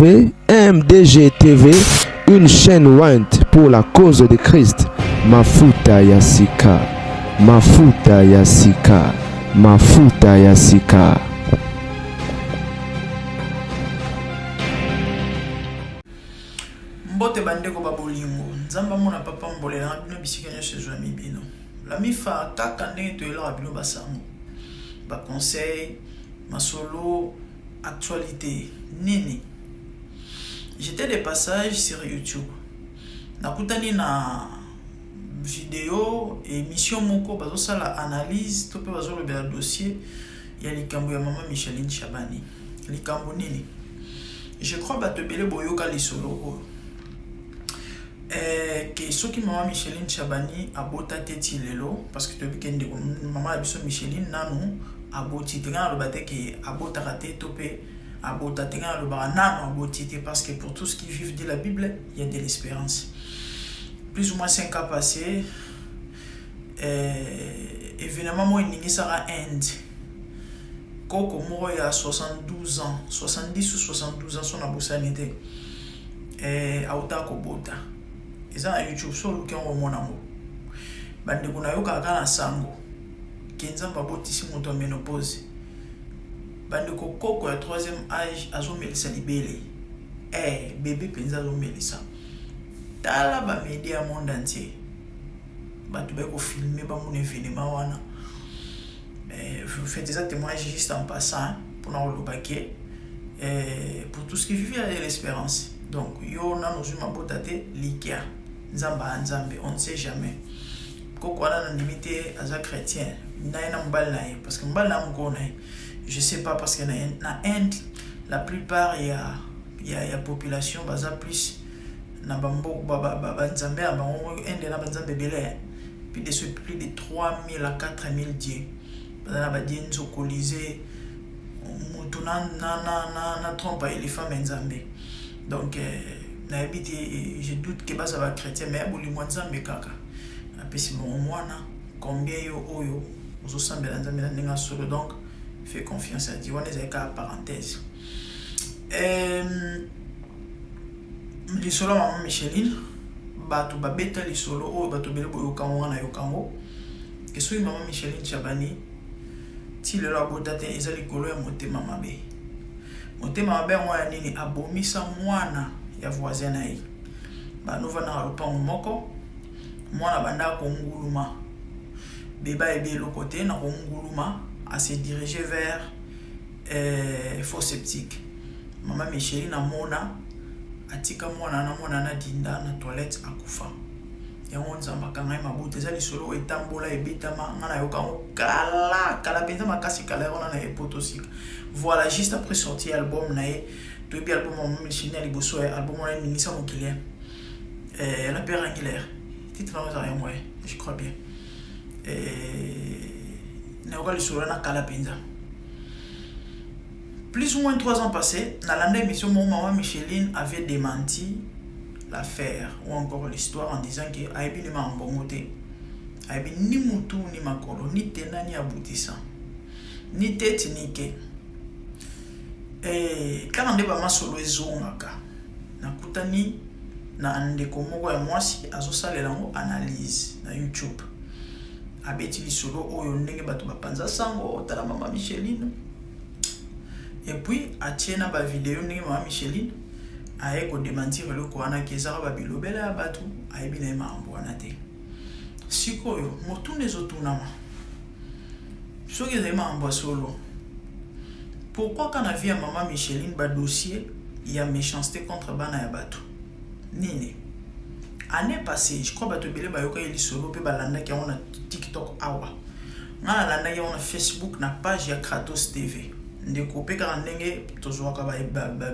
MDG TV, une chaîne ointe pour la cause de Christ. Mafuta ya sika, mafuta ya sika, mafuta ya sika. Mbote bandeko ba bolingo, Nzambe amona papa mbolela na bino bisika nyonso ezwami bino. La mifa kaka ndenge toyelaka bino basango, ba conseil, masolo, actualité nini. J'étais de passage sur YouTube. Nakutani na video émission moko bazosala analyse to mpe bazolobela dossier ya likambo ya mama Micheline Shabani. Likambo nini? Je crois bato ebele boyoka lisolo oyo. Eh, ke soki mama Micheline Shabani abota te ti lelo parce que toyebi ke ndeko mama na biso Micheline nanu aboti te. Ngai naloba te ke abotaka te to mpe abota te, ngai nalobaka nanu aboti te parce que pour tous qui vivent de la Bible, il y a de l'espérance. Plus ou moins 5 ans passés, eh, événement moko eningisaka Inde. Koko moko ya 72 ans, 70 ou 72 ans so nabosani te, eh, auta kobota. Eza na YouTube, so oluki yango omona yango. Bandeko nayokaka kaka na sango ke Nzambe abotisi moto ya ménopause. Bandeko, koko ya troisième âge azomelisa libele, eh, bébé mpenza azomelisa. Tala ba média ya monde entier, bato baye kofilme bamona événement wana. Eh, fait eza témoignage juste en passant mpona koloba ke eh, pour tout ce qui vit, il y a l'espérance. Donc yo nano ozwi mabota te, likia Nzambe ya Nzambe, on ne sait jamais. Koko wana nandimi te aza chrétien na ye na mobali na ye, parce que mobali na mokolo na ye, je sais pas, parce que na Inde la plupart ya population baza plus na banzambe na bango. Inde na banzambe ebele, plus de 3000 à 4000 dieux. Baza na badieux nzokolize mutu na trompe ya éléphant me Nzambe. Donc nayebi te, je doute ke baza bachrétien, mais bolingo ya Nzambe kaka apesi bango mwana. Combien yo oyo ozosambela Nzambe na ndenge ya solo? Donc fais confiance à Dieu. Wana ezali kaka parenthèse. Lisolo ya mama Micheline, bato babeta lisolo oyo, bato ebele boyokango, wana yokango ke soki mama Micheline Chabani ti lelo abota te, eza likolo ya motema mabe. Motema mabe yango ya nini? Abomisa mwana ya voisin na ye. Banovandaka lopango moko. Mwana bandaka konguluma, bebe ayebi eloko te na konguluma, ase dirige vers fosse septique. Mama Micheline amona, atika mwana na mwana na dinda na toilette, akufa. Yango Nzambe akanga ye mabuta. Eza lisolo oyo etambola, ebetama. Nga nayoka yango kala kala mpenza makasi, kala yango na ye poto sika. Voilà, juste après sortie album na ye. Toyebi album ya mama Micheline ya liboso ya album wana eningisa mokili, la pierre angulaire, titre nango ezala yango, je crois bien. Nayoka lisolo na kala mpenza. Plus ou moins 3 ans passés, nalanda émission moko, mama Micheline avait démenti l'affaire ou encore l'histoire en disant que ayebi ni makambo te, ayebi ni mutu ni makolo, ni tena ni aboutissant, ni tete ni ke. Kaka nde bamasolo ezongaka, nakutani na ndeko moko ya mwasi azosalela yango analyse na YouTube. Abeti lisolo oyo ndenge bato bapanza sango, otala mama Micheline, et puis atie na bavideo ndenge mama Micheline aye kodémentir eloko wana ke ezaka babilobela ya bato, ayebi na ye makambo wana te. Sikoyo motuna ezotunama: soki ezali makambo ya solo, pourquoi ka na vie ya mama Micheline badossier ya méchanceté contre bana ya bato? Nini année passée, je crois bato ebele bayokaki lisolo mpe balandaki yango na TikTok. Awa ngai nalandaki yango na Facebook, na page ya Kratos TV. Ndeko mpe kaka ndenge tozwaka,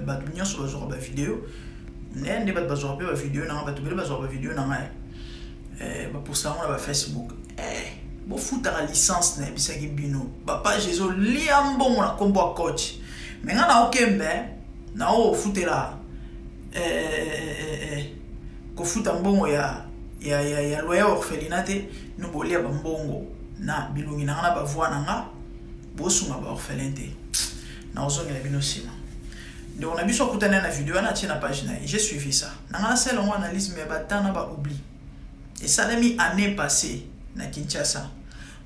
bato nyonso bazwaka bavideo nde bato bazwaka mpe bavideo na ngai, bato ebele bazwaka bavideo na ngai, baposta yango na bafacebook. Bofutaka licence, nayebisaki bino, bapage ezolia mbongo na nkombo ya coach. Me ngai naokembe naofutela kofuta mbongo ya loyer orphelinat te. No bolia bambongo na bilongi na nga na bavoi na nga, bosunga baorphelin te. Naozongela bino nsima. Ndeko na biso akutani na video wana, atie na page na ye. J'ai suivi ça. Na nga nasala yango analyse, mais batemps na baoubli. Esalemi année passée na Kinshasa.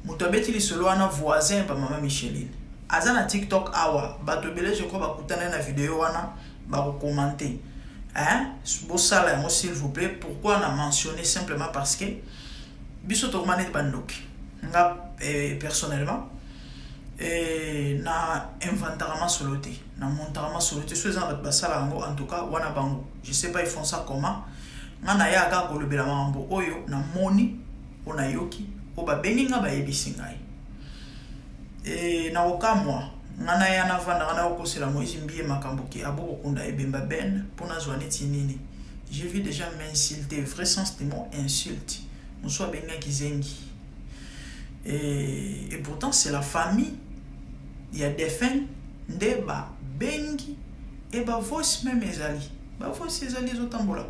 Moto abeti lisolo wana, voisin bamama Micheline, aza na TikTok awa. Bato ebele, je crois, bakutana na video wana, bakocommenter, hein? Bosala yango, s'il vous plaît. Pourquoi na mentionner? Simplement parce que biso tokoma neti bandoki. Nga personnellement, na inventaka masolo te, na montaka masolo te. So eza na bato basala yango, en tout cas wana bango, je sais pas ils font ça comment. Nga nayaka kaka kolobela makambo oyo namoni, oyo nayoki, oyo babengi nga, bayebisi ngai. Nakokamwa, nga naya navandaka, nakokosela Moïse Mbiye makambo ke abokokunda ebemba ben mpo nazwa neti nini. J'ai vu déjà m'insulter, vrai sens du mot insulte. Mosusu abengaki zengi et pourtant c'est la famille ya défunt nde babengi e bavoice même ezali, bavoice ezali ezotambola.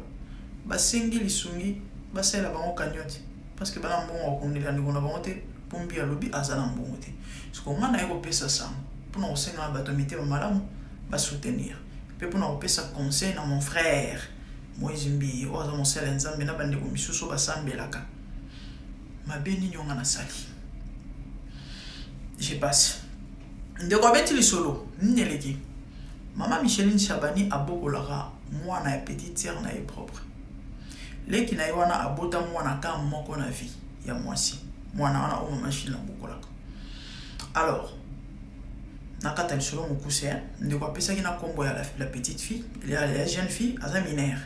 Basengi lisungi, basalela bango cagnotte parce que bana mbongo bakundela ndeko na bango te, mpo mbi alobi aza na mbongo te. Siko nga naye kopesa sango mpona kosenga na bato ya mitema malamu basoutenir, mpe mpona kopesa conseil na mon frère Moïse Mbiye oyo aza mosala ya Nzambe, na bandeko misusu oyo basambelaka. Mabe nini onga nasali? Je passe. Ndeko abeti lisolo nini eleki. Mama Micheline Shabani abokolaka mwana ya petite sœur na ye propre, leki na ye wana. Abota mwana ka moko na vie ya mwasi, mwana wana oyo mama Micheline abokolaka. Alors, na kati ya lisolo mokuse, ndeko apesaki na nkombo ya la petite fille, ya jeune fille, aza mineure.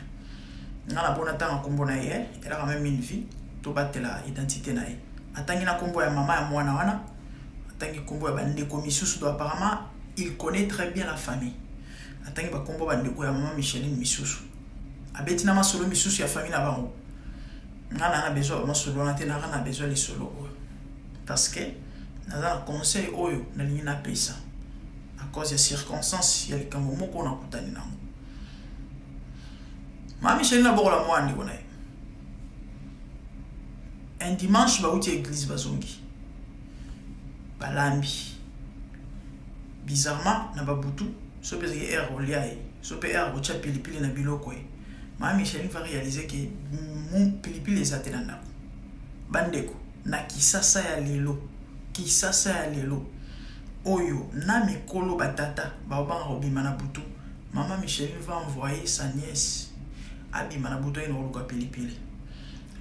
Nga na bona ntanga nkombo na ye, elaka même une vie, tobatela identité na ye. Atangi na nkombo ya mama ya mwana wana, atangi nkombo ya bandeko misusu. Do apparemment il connaît très bien la famille. Atangi bakombo bandeko ya mama Micheline misusu, abeti na masolo misusu ya famille na bango. Nga na besoin bamasolo wana te. Naka na besoin lisolo oyo parce que naza na conseil oyo nalingi napesa à cause ya circonstance ya likambo moko nakutani nango. Mama Micheline abokola mwana ndeko na ye. Un dimanche, bauti église, bazongi, balambi. Bizarrement, na babutu so mpe ezalaki heure kolia ye, so mpe heure kotia pilipili na biloko ye, mama Micheline va réaliser ke pilipili eza te na ndako. Bandeko, na Kisasa ya lelo, Kisasa ya lelo oyo, na mikolo batata baobanga kobima na butu, mama Micheline va envoyer sa nièce abima na butu, ayina koluka pilipili.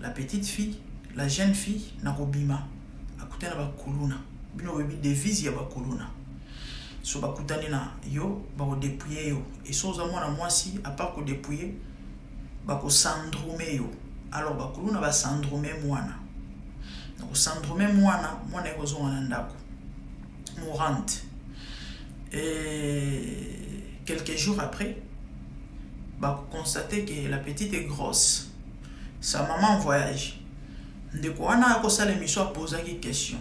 La petite fille, la jeune fille, na kobima, akutani na bakuluna. Bino boyebi devise ya bakuluna: so bakutani na yo, bakodépouiller yo. E so oza mwana mwasi, à part kodépouiller, bakosandrume yo. Alors bakuluna basandrume mwana. Na kosandrume mwana, mwana ye kozonga na ndako mourante. Et quelques jours après, bakoconstater que la petite est grosse, sa maman en voyage. Ndeko wana akosala émission, apozaki question: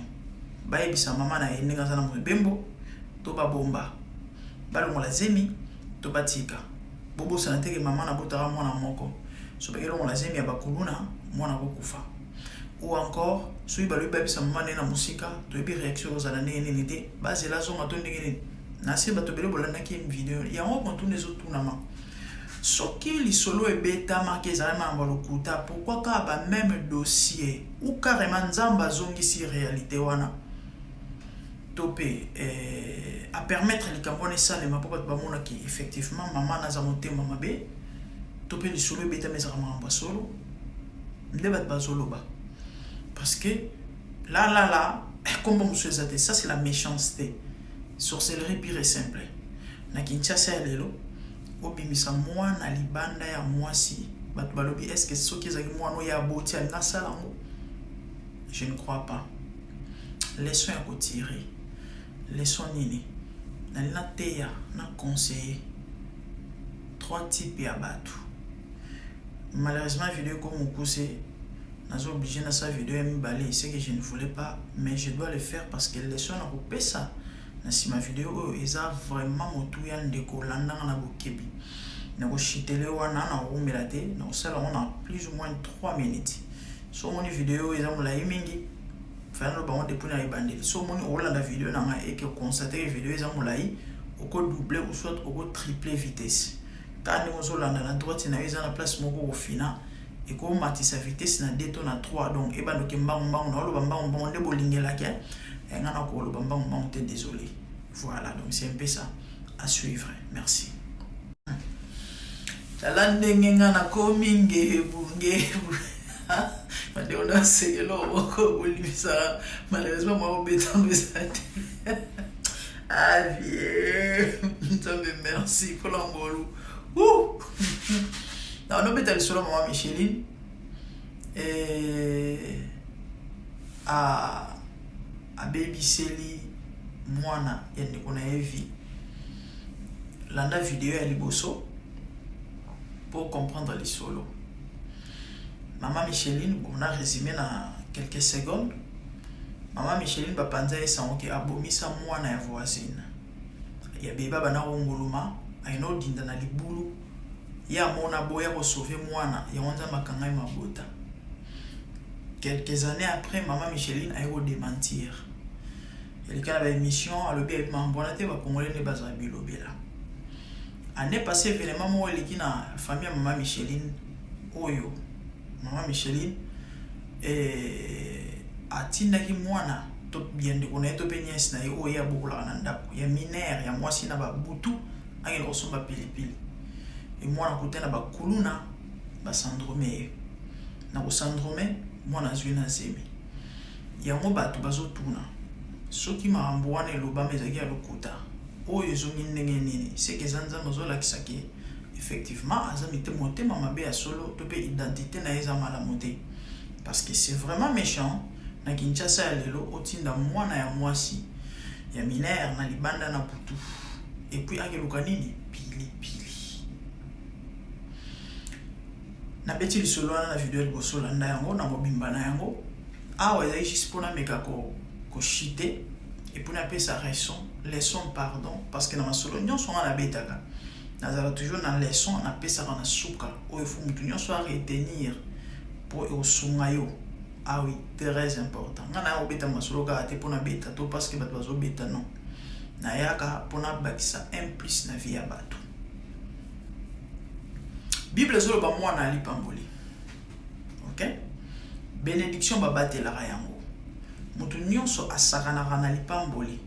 bayebisa mama na ye ndenge aza na mobembo, to babomba, balongola zemi to batika? Bobosana teke mama nabotaka mwana moko. So bakelongola zemi ya bakuluna, mwana kokufa. Ou encore, soki balobi bayebisa mama ndenge na mosika, toyebi réaction kozala ndenge nini te. Bazela azonga to ndenge nini? Na se bato ebele bolandaki video yango. Kontuna ezotunama: soki lisolo ebetamaki ezali makambo ya lokuta, pourquoi kaka bameme dossier, ou carrément Nzambe azongisi réalité wana, to mpe apermettre likambo wana esalema mpo bato bamonaki effectivement mama naza motema mabe, to mpe lisolo ebetami ezalaka makambo ya solo nde bato bazoloba? Parce que là là là, kombo mosusu eza te. Ça, c'est la méchanceté, sorcellerie pure et simple. Na Kinshasa ya lelo, obimisa mwana libanda ya mwasi, bato balobi: est ce que soki ezalaki mwana oyo aboti, alingi asala yango? Je ne crois pas. Leçon ya kotirer, leçon nini nalingi nateya na conseiller? Trois types ya bato. Malheureusement, vidéo ekomi mokuse, naza obligé nasala vidéo ya mibale, ce que je ne voulais pas, mais je dois le faire parce que leçon na kopesa na nsima video oyo eza vraiment motuya. Ndeko, olandanga na bokebi. Nakoshitele wana, na kokumbela te, nakosala yango na plus ou moins 3 minutes. So omoni video oyo eza molai mingi, fana loba yango depuis na ebandeli. So omoni olanda video na ngai eke constate ke video eza molai, Oko doubler ou soit oko tripler vitesse. Kaka ndenge ozolanda na droite na yo, eza na place moko okofina, ekomatisa vitesse na 2 to na 3. Donc ebandoki mbangu mbangu. Naoloba mbangu mbangu nde bolingelaki nga na koloba mbangu mbangu te, désolé. Voilà, donc c'est un peu ça. À suivre, merci. Tala ndenge nga nakomi ngebu ngebu. Bandeko, nasengelo moko bolimbisaka, malheureusement mwa obetango eza te. Avie Nzambe, merci mpona ngolu. Na nobeta lisolo, mama Micheline abebiseli mwana ya ndeko na ye vie. Landa video ya liboso pour comprendre lisolo. Mama Micheline, bon, na résumé na quelques secondes. Mama Micheline, bapanza ye sango ke abomisa mwana ya voisine ya beba. Bana konguluma, ayina odinda na libulu, ye amona boya kosauver mwana yango. Nzambe akanga ye mabota. Quelques années après, mama Micheline aye kodémentir. Elika na baémission, alobi ayebi mambo wana te. Bakongole nde bazala bilobela. Année passée, événement moko eleki na famille ya mama Micheline. Oyo mama Micheline atindaki mwana to ya ndeko na ye to mpe nièce na ye oyo ye abokolaka na ndako, ya mineur, ya mwasi, na babutu akende kosomba pilipili. E mwana kuta na bakuluna, basandrome ye. Na kosandrome mwana, azwi na zemi. Yango bato bazotuna soki makambo wana elobama ezalaki ya lokuta. Oyo ezongi ndenge nini? Seke eza Nzambe azolakisa ke effectivement aza motema mabe ya solo to mpe identité na ye eza malamu te, parce que c'est vraiment méchant. Na Kinshasa ya lelo, otinda mwana ya mwasi ya mineur na libanda na butu et puis akeluka nini? Pilipili. Nabeti lisolo wana na video ya liboso, olanda yango na mobimba na yango. Awa ezali juste mpona meka koshite et puis napesa raison, leçon, pardon, parce que na masolo nyonso nga nabetaka, nazala toujours na leçon napesaka na suka oyo faut motu nyonso aretenir mpo ekosunga yo. Ah oui, très important. Nga naya kobeta masolo kaka te mpona beta to parce que bato bazobeta, non. Nayaka mpona bakisa un plus na vie ya bato. Bible ezoloba mwana alipamboli. Ok, bénédiction babatelaka yango. Moto nyonso asakanaka na lipamboli,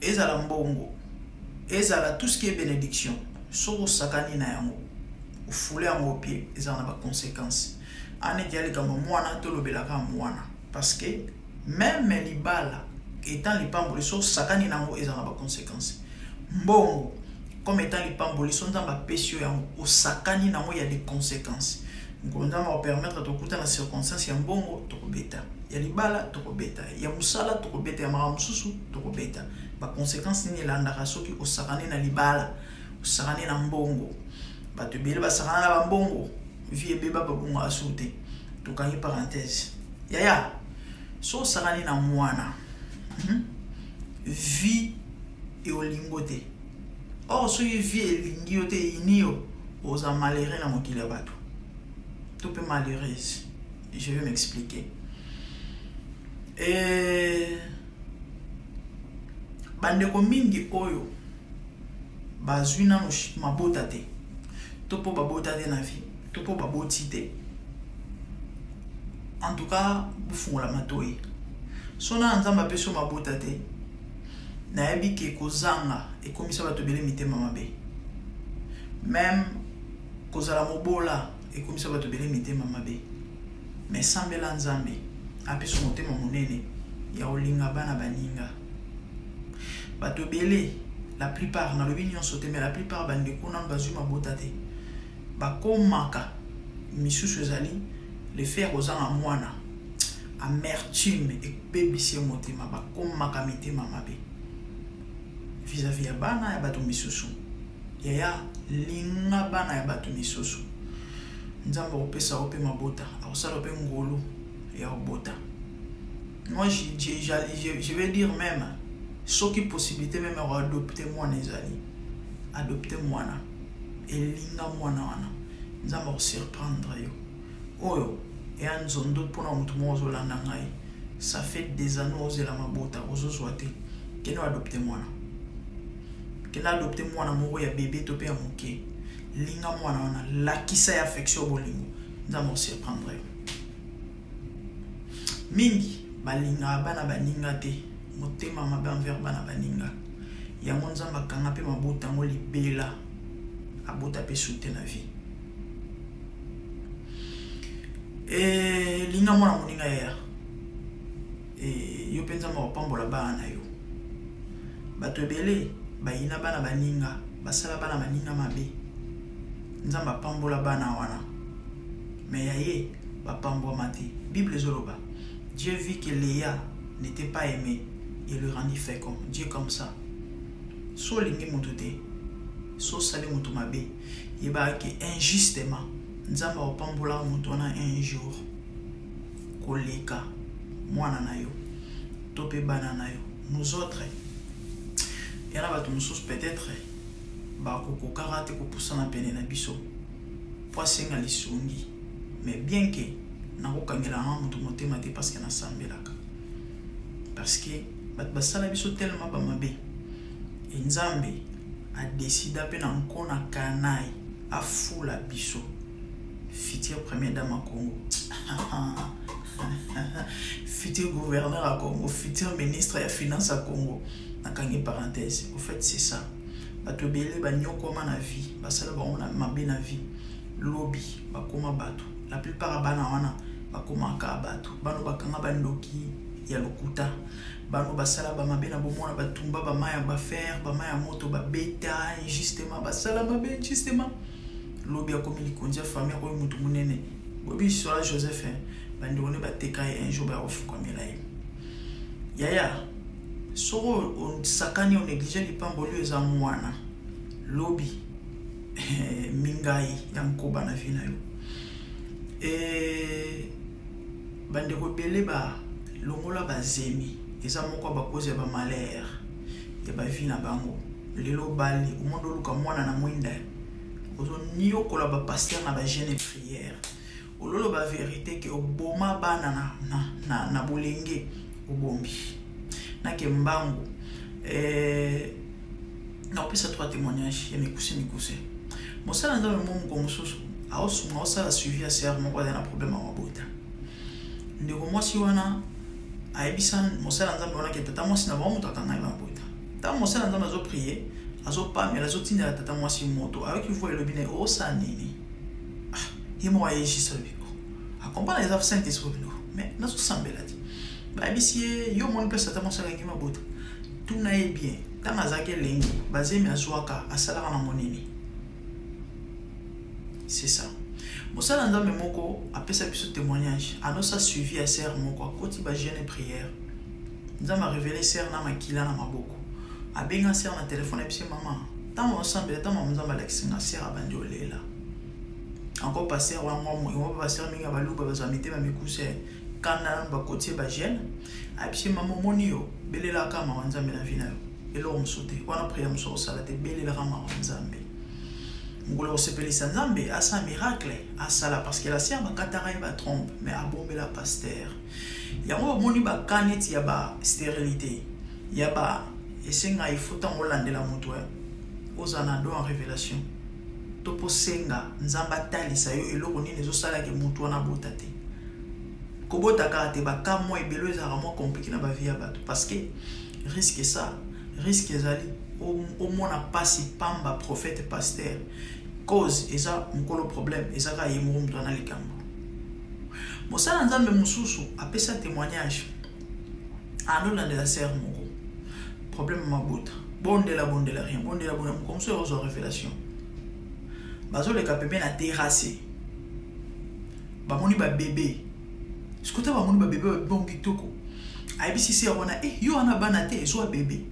ezala mbongo, ezala tout ce qui est bénédiction, soki osakani na yango, ofule yango pied, ezala na baconséquence. Aneti ya likambo mwana, tolobelaka mwana parce que même libala étant lipamboli, so osakani na yango, ezala na baconséquence. Mbongo comme étant lipamboli, so Nzambe apesi yo yango, osakani nango, ya des conséquences. Nkolo Nzambe akopermettre tokuta na circonstance ya mbongo, tokobeta ya libala, tokobeta ya mosala, tokobeta ya makambo mosusu, tokobeta baconséquence nini elandaka soki osakani na libala, osakani na mbongo. Bato ebele basakana na bambongo, vie ebeba, babongaka su te. Tokangi parenthèse. Yaya, so osakani na mwana, Vie eolingo te. Or soki vie elingi yo te, eyini yo, oza malheureux na mokili ya bato to mpe malheureuse. Je vais m'expliquer. Bandeko mingi oyo bazwi nano mabota te, to mpo babota te na vie, to mpo baboti te, en tout cas bofungola matoi. So na Nzambe apesi yo mabota te, nayebi ke kozanga ekomisa bato ebele mitema mabe. Même kozala mobola ekomisa bato ebele mitema mabe. Mais sambela Nzambe apesa motema monene ya kolinga bana baninga. Bato ebele, la plupart, nalobi nyonso te, mais la plupart, bandeko nano bazwi mabota te, bakomaka misusu ezali le fait ya kozanga mwana. Amertume ebebisi ye motema, bakomaka mitema mabe vis-à-vis ya bana ya bato misusu. Yaya, linga bana ya bato misusu. Nzambe akopesa yo mpe mabota, akosala mpe ngolu ya kobota. Moi, je vais dire même, soki possibilité même ya koadopter mwana ezali, adopte mwana, elinga mwana wana, Nzambe akosurprendre yo. Oyo eya nzondo mpona motu moko ozolanda ngai, ça fait des années ozela mabota, ozozwa te, kende oadopter mwana. Kende adopte mwana moko ya bebe to pe ya moke. Linga mwana wana, lakisa ye affection bolingo. Nzambe ako surprendre yo. Mingi balingaka bana baninga te, motema mabe envers bana baninga. Yango Nzambe akanga pe mabota yango libela. Abota pe su te na vie. Eh, linga mwana moninga yaya. Eh, yo pe Nzambe akopambola bana na yo. Bato ebele bayina bana baninga, basala bana baninga mabe. Nzambe apambola bana wana. Mais ya ye bapambwama te. Bible ezoloba Dieu vit que Lea n'était pas aimée, il le rendit fécond. Dieu comme ça. So olingi mutu te, so osali mutu mabe, yebaka ke injustement Nzambe akopambolaka mutu wana un jour koleka mwana na yo to pe bana na yo. Nous autres, ya na bato mosusu peut-être bakokokaka te kopusana pene na biso po asenga lisungi mais bien que nakokangela nga moto motema te parce que nasambelaka parce que bato basala biso tellement ba mabe e Nzambe a decida pe na nko na kanai afula biso future première dame ya Congo futur gouverneur ya Congo futur ministre ya finance ya Congo nakangi parenthèse au fait c'est ça bato ebele banyokwama na vie basala bango na mabe na vie lobi bakoma bato la plupart ya bana wana bakomaka bato bano bakanga bandoki ya lokuta bano basala bamabe na bomona batumba bama ya bafer bama ya moto babeta injustement basala mabe injustement lobi akomi likonzi ya famille akomi moto monene boyebi histoire ya joseph bandeko nde bateka ye un jour baya kofukamela ye yaya soki osakani onéglige lipamboli oyo eza mwana lobi mingai ya nkoba na vie na yo e bandeko ebele balongola bazemi eza moko ya bakozi ya bamalheur ya bavie na bango lelo obali omonde oluka mwana na mwinda ozoniokola bapasteur na bajeune prière ololoba verite ke oboma bana na, na, na, na bolenge obombi nake mbangu eh, nakopesa trois témoignage ya mikuse mikuse mosala nzambe mo moko mosusu aosunga aosala suivi ya sere moko aza na problème ya mabota ndeko mwasi wana ayebisa mosala nzambe wana ke tata mwasi na bango moto akanga ye mabota ntango mosala nzambe azoprie azopamela azotindela tata mwasi moto ayoki voi elobi na ye osala nini ah, ye moko aye juste alobi oh, acomprendre eza saint esprit bino mais nazosambela te bayebisi ye yo omoni mpe satan mwasi akangi mabota tuna ye bien ntango azalaki elenge bazemi azwaka asalaka nango nini c'est ça mosala nzambe moko apesa biso témoignage anosa suivi ya sere moko akoti bajeune prière nzambe arevele sere na makila na maboko abenga sere na telefone ayebisi mama ntango osambela ntango nzambe alakisi nga sere abandi olela encore pasteur wango yango pasteur mingi ya baluba bazwa mitema mikuse kanda nanu bakotie bajeune ayebisi mama omoni yo belelaka mawa nzambe na vie na yo eloko mosusu te wana prière mosusu akosala te belelaka mawa nzambe mokolo kosepelisa nzambe asala miracle asala parce que la sœur bakataka ye batrompe mais abombela pasteur yango omoni baka neti ya ba stérilité ya ba esenga il faut ntango olandela moto ozala na don en révélation to mpo senga nzambe atalisa yo eloko nini ezosalaka motu wana abota te kobota kaka te baka mwa ebele ezalaka mwa compliqué na bavie ya bato parce que risque ça risque ezali omona mpasi pamba prophète pasteur cause eza mokolo problème eza kaka ye moko moto wana likambo mosala nzambe mosusu apesa témoignage anolandela sere moko problème mabota bondela bondela rien bondela bondela moko mosusu ekozwa révélation bazoleka pembe na terrasse bamoni babebe sikota bamoni babebe babongo kitoko ayebisi sere wana e yo wana bana te ezwa bebe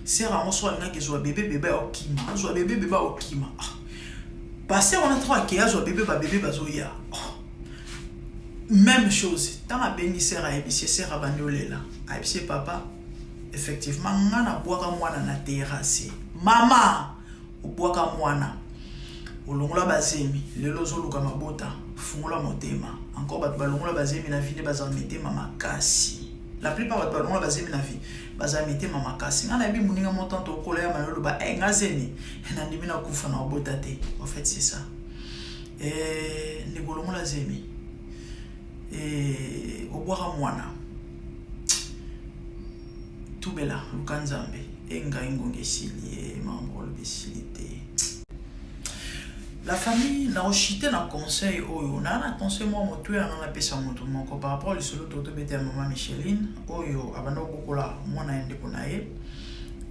sere yango so alingaki ezwa bebe bebe aokima azwa bebe bebe aokima ah. Pasteur wana trop ake azwa bebe babebe bazoya oh. Même chose ntango abengi sere ayebisi ye sere abandi olela ayebisi ye papa effectivement nga nabwaka mwana na terrasse mama obwaka mwana olongola bazemi lelo ozoluka mabota fungola motema encore bato balongola bazemi na vie nde bazala mitema makasi. La plupart bato balongola bazemi na vie bazala mitema makasi. Ngai nayebi moninga moko tanto okola ya mana oloba e nga zemi nandimi nakufa na obota te. En fait c'est ça. Eh, ndeko longola zemi eh, obwaka mwana tubela luka nzambe e ngai ngonga esili e makambo koloba esili te. La famille, nakoshite na conseil oyo naa na conseil moko motuya na napesa moto moko par rapport lisolo totobeta ya mama Micheline oyo abanda kobokola mwana ya ndeko na ye.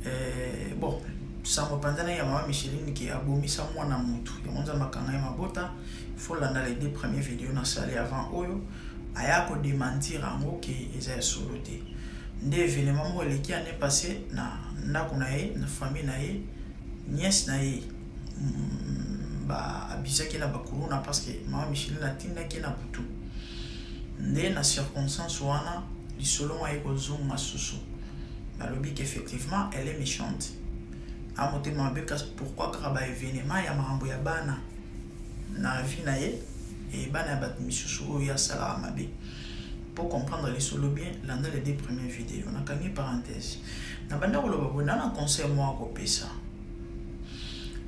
Eh, bon, sango mpanza na ye ya mama Micheline ke abomisa mwana motu yango Nzambe akanga ye mabota. Faut landa les deux premières vidéos nasali avant oyo aya kodementir yango ke eza ya solo te. Nde événement moko eleki année passée na ndako na ye, na famille na ye, nièce na ye baabusaki na bakuluna parce que mama Micheline atindaki ye na butu. Nde na circonstance wana lisolo aye kozonga susu, balobi qu'effectivement elle est méchante, amotema mabe. Kasi pourquoi kaka baévénement ya makambo ya bana na vie na ye e bana ya bato misusu oyo asalaka mabe? Pour comprendre lisolo bien, landa les deux premières vidéos. Nakangi parenthèse na banda koloba boye, na na conseil moko akopesa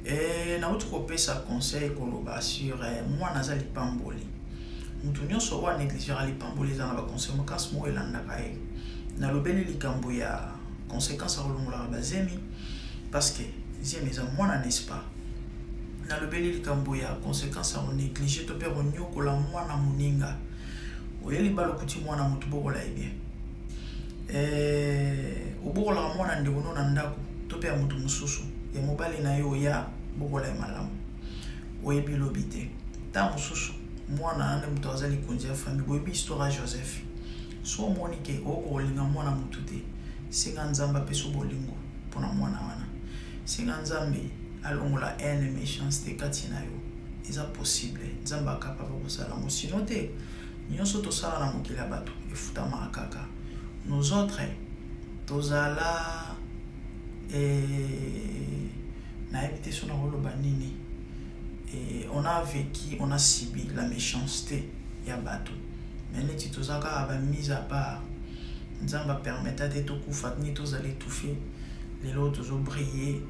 e, nauti kopesa conseil koloba sur eh, mwana aza lipamboli. Moto nyonso oyo anégligera lipamboli eza na baconséquence moko elandaka ye. Nalobeli likambo ya conséquence ya kolongolaka bazemi parce que zemi eza mwana, n'est-ce pas? Nalobeli likambo ya conséquence ya konéglige to mpe konyokola mwana moninga. Oyeli balokuti mwana motu, bokola ye bien. Eh, obokolaka mwana ndeko no na ndako to mpe ya motu mosusu ya mobali na yo, oya bokola ye malamu, oyebi lobi te. Ntango mosusu mwana nde moto aza likonzi ya famille. Boyebi histoire ya Joseph. So omoni ke okoka kolinga mwana motu te, senga Nzambe apesa bolingo mpona mwana wana. Senga Nzambe alongola haine, méchanceté kati na yo. Eza possible, Nzambe acapable kosala yango. Sinon te, nyonso tosala na mokili ya bato efutamaka kaka. Nous autres tozala eh, nayebi te so nakoloba nini. Eh, on a vécu, on a subi la méchanceté ya bato, mais neti toza kaka bamise à part, Nzambe apermettre te tokufa ni tozala étouffé. Lelo tozobrille,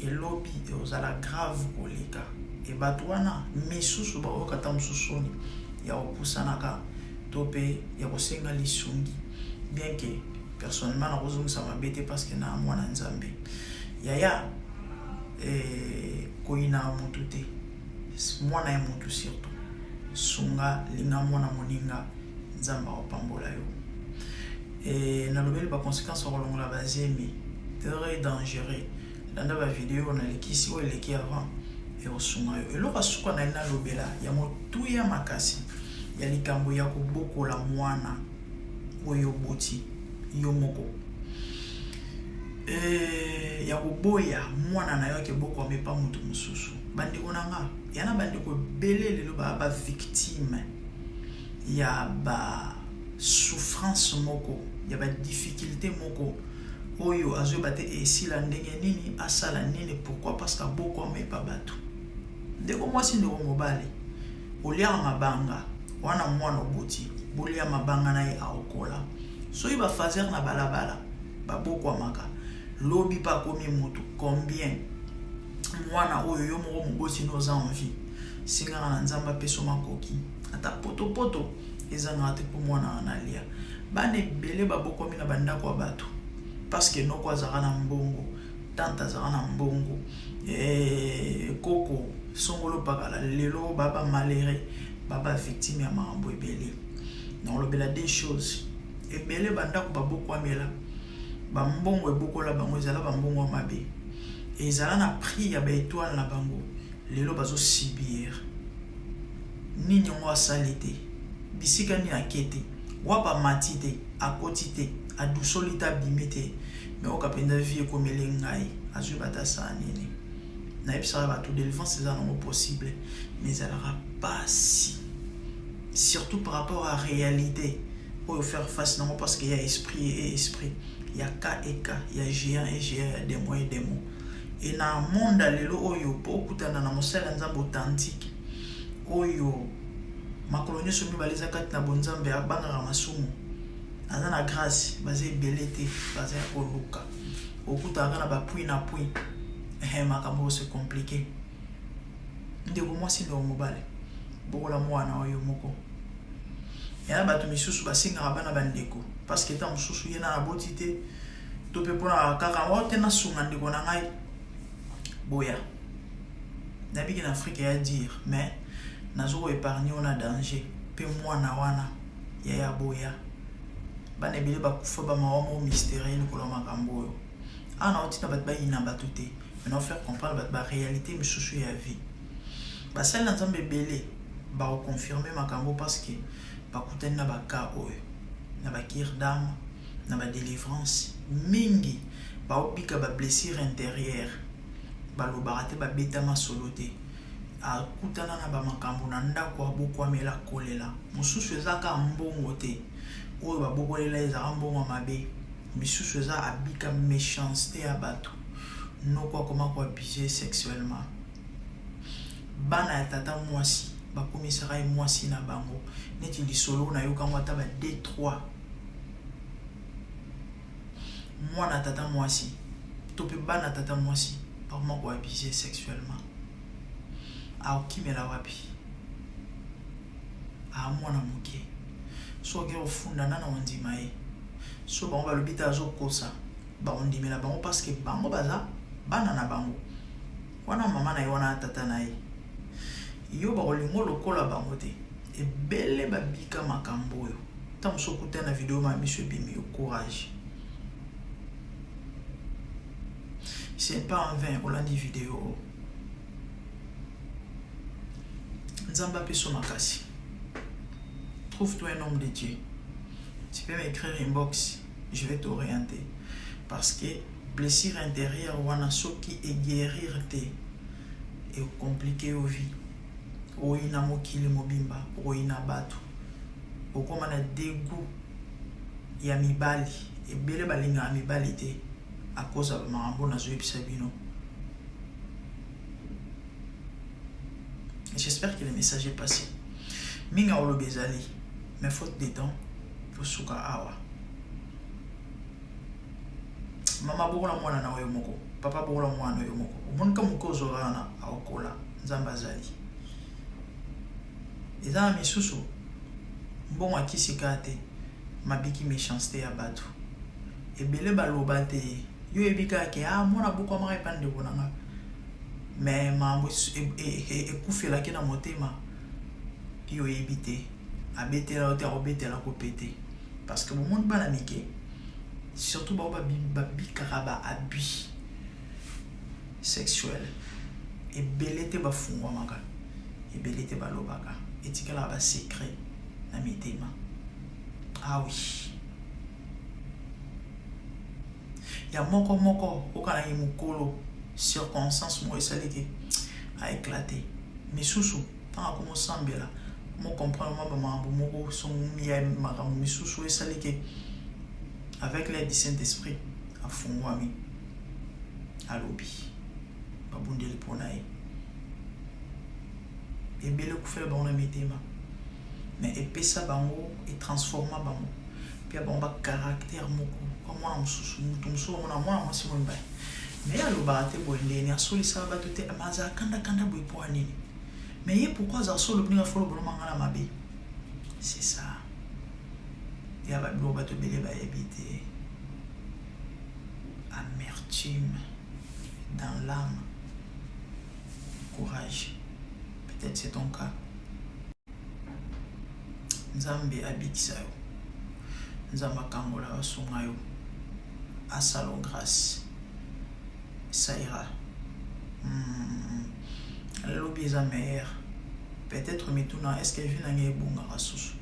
elobi ekozala grave koleka. E bato wana misusu bakoyoka ata mosusu soni ya kopusanaka to mpe ya kosenga lisungi, bien que personnellement nakozongisa mabe te parce que na mwana Nzambe. Yaya eh, koyina motu te, mwana ya motu surtout. Sunga, linga mwana moninga, Nzambe akopambola yo. E, nalobeli baconséquence ya kolongola bazemi, très dangereux. Landa bavideo nalekisi oyo eleki avant, ekosunga yo. Eloko asuka na ye nalobela ya motuya makasi ya likambo ya kobokola mwana oyo oboti yo moko, e, ya koboya mwana na yo ake bokwama epa moto mosusu. Bandeko na nga, ya na bandeko ebele lelo baa bavictime ya basouffrance moko, ya badifficulté moko oyo azoyeba te esila ndenge nini, asala nini. Pourquoi? Parce que abokwama epa bato. Ndeko mwasi, ndeko mobali, oliaka mabanga wana, mwana oboti, bolia mabanga na ye, akokola. Soki bafaser na balabala babokwamaka, lobi mpe akomi motu. Combien mwana oyo yo moko moboti no oza envie? Sengaka na Nzambe apeso makoki, ata potopoto ezangaka te mpo mwana wana alia. Bana ebele babokwami na bandako ya bato parce que noko azalaka na mbongo, tante azalaka na mbongo, eh, koko songolo pakala. Lelo baba malheureux, baba victime ya makambo ebele. Nakolobela deux choses. Ebele bandako babokwamela, bambongo ebokola bango, ezala bambongo ya mabe, ezala na prix ya baétoile na bango. Lelo bazosubir nini? Yango asali te, bisika nini ake te, wapi amati te, akoti te, adusoli te, abimi te. Me oyoka mpenza vie ekomeli ngai, azwi bato asala nini? Nayebisaka bato, délivrance eza nango possible, mais ezalaka pasi, surtout par rapport à réalité oyo faire face nango, parce que ya esprit et esprit, ya ka et ka, ya géant et géant, ya démon et démon. E na monde ya lelo oyo, mpo okutana na mosali ya Nzambe authentique oyo makolo nyonso mibale eza kati na bonzambe, abangaka masumu. Aza na grâce, baza ebele te, baza ya koluka. Okutaka na ba puits na puits. Eh, makambo se compliqué. Ndeko mwasi, ndeko mobali, bokola mwana oyo moko. Ya bato misusu basengaka bana bandeko parce que ta mosusu ye na aboti te, to mpe mpona kaka o te nasunga ndeko na ngai boya. Nabiki na Afrique ya dire, mais nazo koépargne yo na danger mpe mwana wana ya boya. Bana ebele bakufa bamawa moko mystérieux likolo ya makambo oyo. Awa na otina bato bayina bato te, mais na faire comprendre bato baréalité misusu ya vie. Basali na Nzambe ebele bakoconfirme makambo parce que bakutani na baka oyo, na bacure d'âme, na badélivrance mingi. Baobika bablessure intérieure, balobaka te, babetama solo te, akutana na bamakambo na ndako, abokwamela kolela. Mosusu eza kaka mbongo te oyo babokolela, ezalaka mbongo ya mabe. Misusu eza abika méchanceté ya bato, noko akoma koabuse sexuellement bana ya tata mwasi, bakomisaka ye mwasi na bango. Neti lisolo nayokango, ata ba 2 3 mwana tata mwasi to mpe bana tata mwasi bakoma koabuse sexuellement. Akokimela wapi? Aa mwana moke, soki ofunda nana, ondima ye. So bango balobi te azokosa, bakondimela bango parce que bango baza bana na bango wana, mama na ye wana, tata na ye. Yo bakolingo lokola bango te. Ebele babika makambo oyo. Ntango mosusu okutani na video ma miso ebimi yo. Courage, c'est pas en vain olandi video oyo. Nzambe apeso makasi. Trouve-toi un homme de Dieu, tu peux m'écrire inbox, je vais t'orienter, parce que blessure intérieure wana, soki eguérir te, ecomplique yo vie. Oyina mokili mobimba, oyina bato, okóma na dégoût ya mibali. Ebele balingaka mibali te à cause ya bamakambo nazoyebisa bino. J'espère que le message est passé. Mingi akoloba ezali, mais faute de temps, tosuka awa. Mama, bokola mwana na oyo moko. Papa, bokola mwana oyo moko. Omonika moke ozwaka wana, aokola. Nzambe azali. Eza na misusu mbongo akisi kaka te, mabiki méchanceté ya bato ebele. Baloba te, yo oyebi kaka ke ah, mwana bokwamaka epa ndeko na nga, mais makambo ekufelaki na motema, yo oyebi te. Abetela yo te, akobetela ko pe te, parce que bomoni bana mike, surtout bao babikaka ba abus sexuel, ebele te bafungwamaka, ebele te balobaka, etikalaka basecret na mitema. Ah oui, ya moko moko okanaki mokolo, circonstance moko esali aéclate. Misusu ntango akomosambela, mo comprendre mwa bamakambo moko ya makambo misusu oyo esali ke avec l'aide du Saint-Esprit afungwami, alobi, babundeli mpo na ye. Ebele ekufela bango na mitema, mais epesa bango, etransforma bango mpe ya bango bacaractère moko. Kwa mwana mosusu, motu mosusu omona mwana mwasi moyimbai, mais alobaka te boye ndeni, asolisaka bato te, mais azala kandakanda boye mpo ya nini? Mais ye pourquoi azala solo ndenge afolo boloma nga na mabe? C'est ça ya babiloko bato ebele bayebi te. Amertume dans l'âme. Courage, peut-être c'est ton cas. Nzambe abikisa yo, Nzambe akangola, asunga yo, asala grâce, ça ira. Lobi eza meilleur peut-être. Mituna, est ce que vie na ngai ebongaka susu?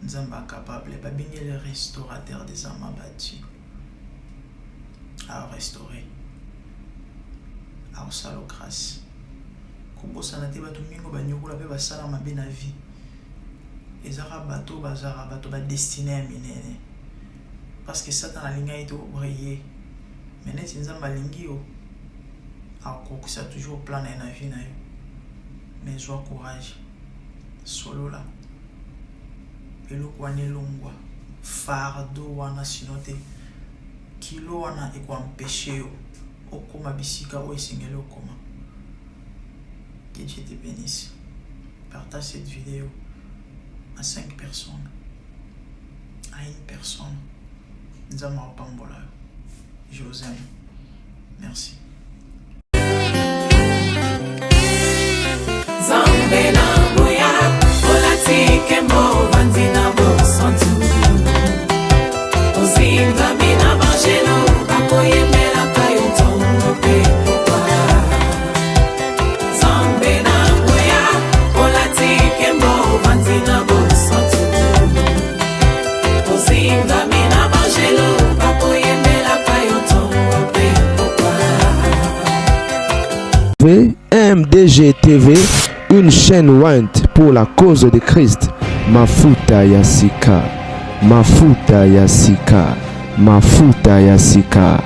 Nzambe acapable, babengi le restaurateur des âmes abattues, arestaure, aosala grâce. Kobosana te, bato mingi banyokola mpe basala mabe na vie, ezaka bato bazalaka bato badestine ya minene, parce que Satan alingaki to briller, mais neti Nzambe alingi yo, akokisa toujours plan na ye na vie na yo. Mais zwa courage, solola eloko wana, elongwa. Fardeau wana sinon te kilo wana eko empecher yo okoma bisika oyo esengeli okoma. Que Dieu te benisse. Partage cette vidéo à 5 personnes, à une personne. Nzambe akopambola yo. Je vous aime. Merci. Nzambe na nguya olati nkembo ovandi na bosantu ozingami na banjelu bakoyembelaka yo ntongo mpe pokwa Nzambe na nguya olati nkembo ovandi na bosantu ozingami na banjelu bakoyembelaka yo ntongo mpe pokwa MDG TV, une chaîne ointe pour la cause de Christ. Mafuta ya sika, mafuta ya sika, mafuta ya sika.